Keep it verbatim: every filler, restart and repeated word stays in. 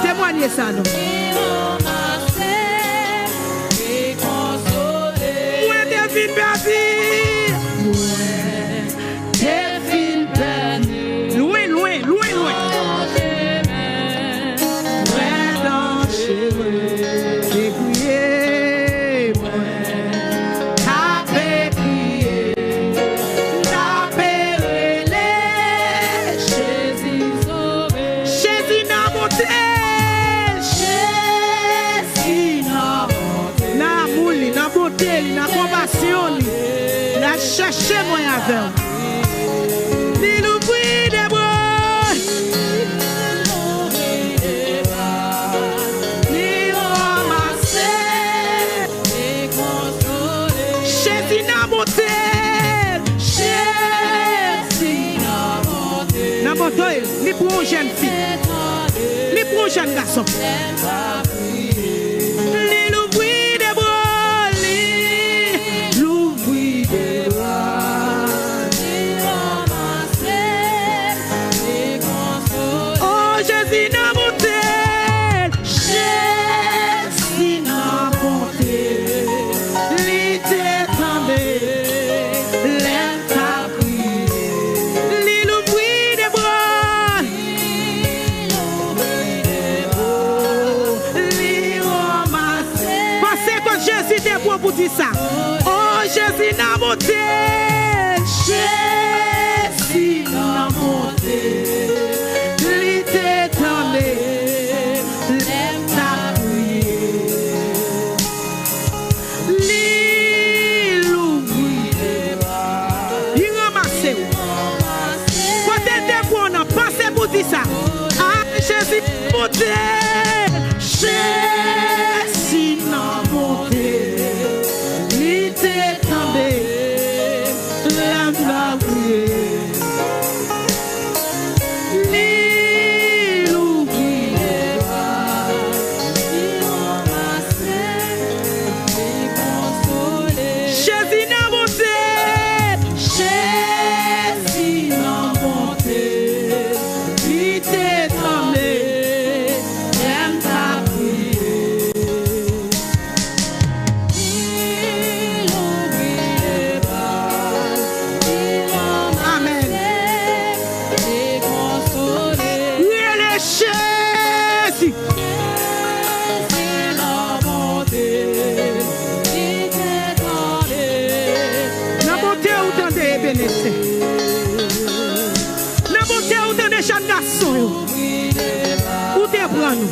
Temwanye sa non. Mwen te fin pèdi. Mwen te fin pèdi. Lwen, lwen, lwen, lwen. Mwen danjere. Te kriye. Mwen tape kriye. Tape rele. Jezi sove. Jezi nan bonte. Jezi nan bonte. Nan amou li, nan bonte li, nan konpasyon li. N a chèche mwen avè w. Li louvri de bra. Li ranmase. Jezi nan bonte. Jezi nan bonte. Nan bonte, li pran yon jèn fi. Li pran yon jèn gason. Li louvri de bra li. Louvri de bra li. Ranmase. Oh, Jezi nan bonte. Jezi nan bonte. Li te tande lè m t ap kriye. Li louvri de bra. Li ranmase. Panse kot Jezi te pran pou di sa. Oh, Jezi nan bonte. Jezi nan bonte. Li te tande lè m t ap kriye. Li louvri de bra. Li ranmase w. Kote l te pran w nan, panse pou di sa. A, Jezi monte. Jezi nan monte. Li te tande lè m t ap kriye. Li louvri de bra. Li ranmase. Li konsole. Jezi nan bonte. Jezi nan bonte. Li te tande lè m t ap kriye. Li louvri de bra l. Li ranmase. Amèn. Li konsole. Rele Jezi. Nan bonte ou tande Ebenezè. Nan bonte ou tande jèn gason yo. Ou te pran nou.